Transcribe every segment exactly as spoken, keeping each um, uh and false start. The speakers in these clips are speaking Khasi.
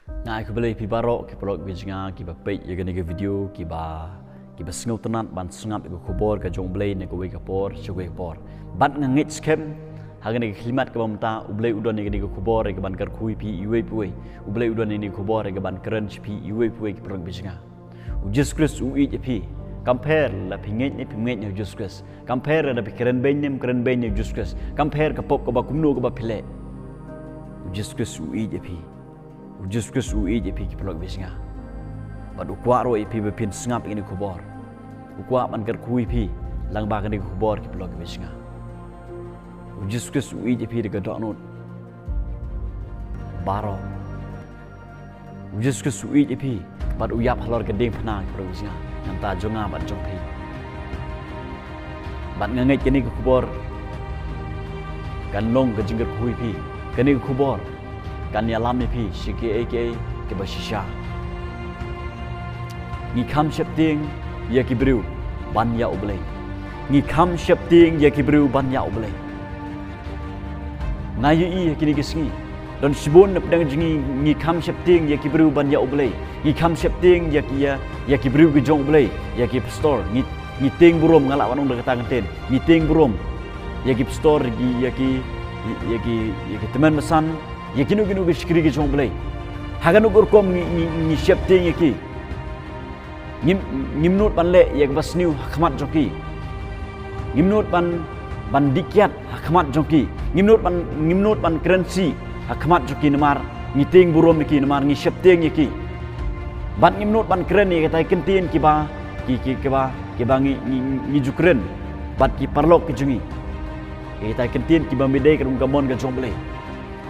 Nga ai khublei ïa phi baroh ki paralok ki jong nga kiba peit ïa kane ka video, kiba, kiba sngewtynnat ban sngap ïa ka khubor ka jong U Blei na kawei ka por sha kawei ka por. Bad nga ngeit skhem ha kane ka khyllipmat kaba mynta U Blei u don ïa kane ka khubor ïa kaban kyrkhu ïa phi iwei pa iwei. U Blei u don ïa kane ka khubor ïa kaban kren sha phi iwei pa iwei ki paralok ki jong nga. U Jisu Khrist u ïeit ïa phi. Kam pher la phi ngeit ne phim ngeit ïa u Jisu Khrist. Kam pher la phi kren beiñ ne phim kren beiñ ïa u Jisu Khrist. Kam pher ka pop kaba kumno kaba phi leh. U Jisu Khrist u ïeit ïa phi. U Jisu Khrist u ïeit ïa phi ki paralok ki jong nga. Bad u kwah ruh ïa phi ba phin sngap ïa kane ka khubor. U kwah ban kyrkhu ïa phi lyngba kane ka khubor ki paralok ki jong nga. U Jisu Khrist u ïeit ïa phi da ka dohnud baroh. U Jisu Khrist u ïeit ïa phi bad u ïap halor ka diengphna ki paralok ki jong nga, na ka bynta jong nga bad jong phi. Bad nga ngeit kane ka khubor kan long ka jingkyrkhu ïa phi. Kane ka khubor kan ïalam ïa phi sha kiei kiei kiba shisha. Ngi kham sheptieng ïa ki briew ban ïa U Blei. Ngi kham sheptieng ïa ki briew ban ïa U Blei. Nga ïohi ha kine ki sngi don shibun na pdeng jong ngi, ngi kham sheptieng ïa ki briew ban ïa U Blei. Ngi kham sheptieng ïa ki, ïa, ïa ki briew ki jong U Blei, ïa ki pastor. Ngi, ngi tieng burom, nga lah ban ong da kata ka ktien. Ngi tieng burom ïa ki pastor, ïa ki, ïa ki, ïa ki, ïa ki tymmen basan, ïa kino kino ki shakri ki jong U Blei. Ha kano ka rukom ngi, ngi, ngi sheptieng ïa ki. Ngim, ngim nud ban leh ïa kaba sniew ha khmat jong ki. Ngim nud ban, ban dih kiad ha khmat jong ki. Ngim nud ban, ngim nud ban kren sih ha khmat jong ki namar ngi tieng burom ïa ki, namar ngi sheptieng ïa ki. Bad ngim nud ban kren ïa kita ki ktien kiba, ki, ki, kiba, kiba ngi, ngi, ngi ju kren bad ki paralok ki jong ngi. Ïa kita ki ktien kiba mih dei ka rukom ka mon ka jong U Blei.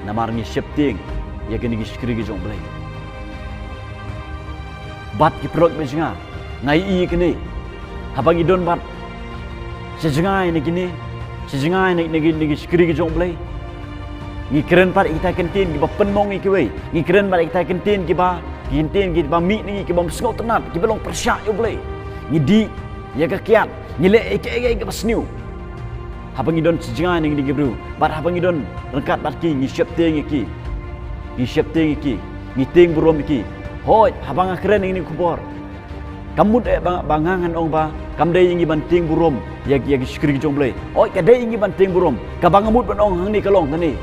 Namar ngi sheptieng ïa kine ki shakri ki jong U Blei. Bad ki paralok ki jong nga, nga ïohi ïa kine. Haba ngi don bad sha jngai na kine, sha jngai na, na ki, na ki shakri ki jong U Blei. Ngi kren pat ïa kita ki ktien kiba pynmong ïa kiwei. Ngi kren pat ïa kita ki ktien kiba, ki ktien kiba mih na ngi, kiba ym sngewtynnat, kiba long pyrshah ïa U Blei. Ngi dih ïa ka kiad, ngi leh ïa kiei kiei kiba sniew. Haba ngi don sha jngai na kine ki briew bad haba ngi don ryngkat bad ki, ngi sheptieng ïa ki. Ngi sheptieng ïa ki. Ngi tieng burom ïa ki. Hooid, haba nga kren ïa kine ki khubor, kam mut eh ba, ba nga ngan ong ba kam dei ïa ngi ban tieng burom ïa, ïa ki shakri ki jong U Blei. Hooid, ka dei ïa ngi ban tieng burom. Kaba nga mut ban ong hangne ka long kane.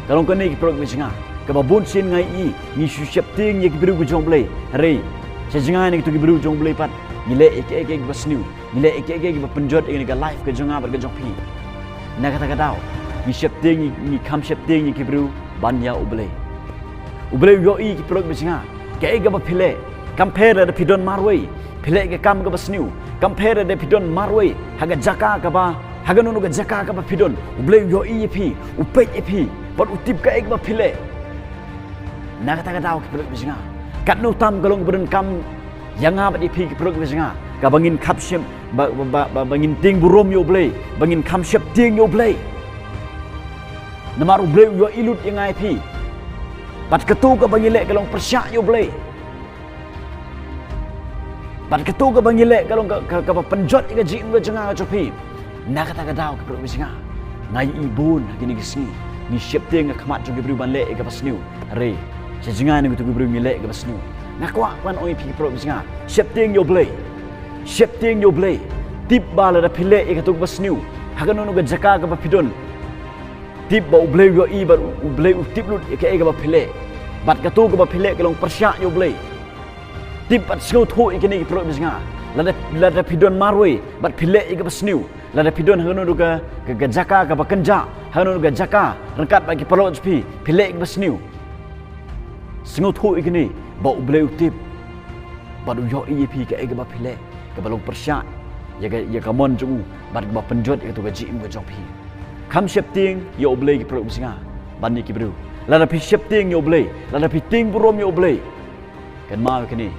Ka long kane ki paralok ki jong nga. Kaba bun sien nga ïohi ngi shu sheptieng ïa ki briew ki jong U Blei. Hynrei sha jngai na kito ki briew jong U Blei pat ngi leh ïa kiei kiei kiba sniew. Ngi leh ïa kiei kiei kiba pynjot ïa kane ka life ka jong nga bad ka jong phi. Na kata ka daw ngi sheptieng, ngi, ngi kham sheptieng ïa ki briew ban ïa U Blei. U Blei u ïohi ïa ki paralok ki jong nga. Kaei kaba phi leh, kam pher lada phi don marwei, phi leh ïa ka kam kaba sniew. Kam pher lada phi don marwei ha ka jaka kaba, ha kano kano ka jaka kaba phi don, U Blei u ïohi ïa phi, u peit ïa phi bad u tip kaei kaba phi leh. Na kata ka daw ki paralok ki jong nga, katno tam ka long kaba donkam ïa nga bad ïa phi ki paralok ki jong nga, kaba ngin kham shem, ba, ba, ba, ba, ba ngin tieng burom ïa U Blei, ba ngin kham sheptieng ïa U Blei. Namar U Blei u ïohi lut ïa nga ïa phi. Bad kato kaba ngi leh ka long pyrshah ïa U Blei. Bad kato kaba ngi leh ka long ka, ka, kaba pynjot ïa ka jingim ka jong nga ka jong phi. Na kata ka daw ki paralok ki jong nga, nga ïohi bun ha kine ki sngi ngi sheptieng ha khmat jong ki briew ban leh ïa kaba sniew. Hynrei sha jngai na kito ki briew ngi leh ïa kaba sniew. Nga kwah ban ong ïa phi ki paralok ki jong nga, sheptieng ïa U Blei. Sheptieng ïa U Blei. Tip ba lada phi leh ïa kato kaba sniew ha kano kano ka jaka kaba phi don, tip ba U Blei u ïohi bad U Blei u tip lut ïa kaei kaba phi leh. Bad kato kaba phi leh ka long pyrshah ïa U Blei. Tip bad sngewthuh ïa kine ki paralok ki jong nga. Lada, lada phi don marwei bad phi leh ïa kaba sniew, lada phi don ha kano kano ka, ka, ka jaka kaba kynjah, ha kano kano ka jaka ryngkat bad ki paralok jong phi, phi leh ïa kaba sniew, sngewthuh ïa kine ba U Blei u tip bad u ïohi ïa phi kaei kaba phi leh, kaba long pyrshah ïa ka, ïa ka mon jong u bad kaba pynjot ïa kato ka jingim ka jong phi. Kham sheptieng ïa U Blei ki paralok ki jong nga ban ïa ki briew. Lada phi sheptieng ïa U Blei, lada phi tieng burom ïa U Blei, kynmaw ïa kane,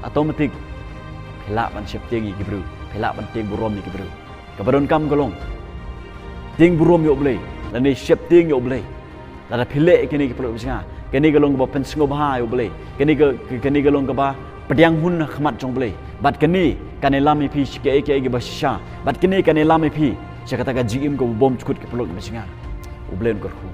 automatic phi lah ban sheptieng ïa ki briew, phi lah ban tieng burom ïa ki briew. Kaba donkam ka long tieng burom ïa U Blei lane sheptieng ïa U Blei. Lada phi leh ïa kine ki paralok ki jong nga, kane ka long kaba pynsngewbha ïa U Blei. Kane ka, kane ka long kaba pdiang hun ha khmat jong U Blei. Bad kane kan ïalam ïa phi sha kiei kiei kiba shisha. Bad kane kan ïalam ïa phi sha kata ka jingim kaba bymjukut ki paralok ki jong nga. U Blei un kyrkhu.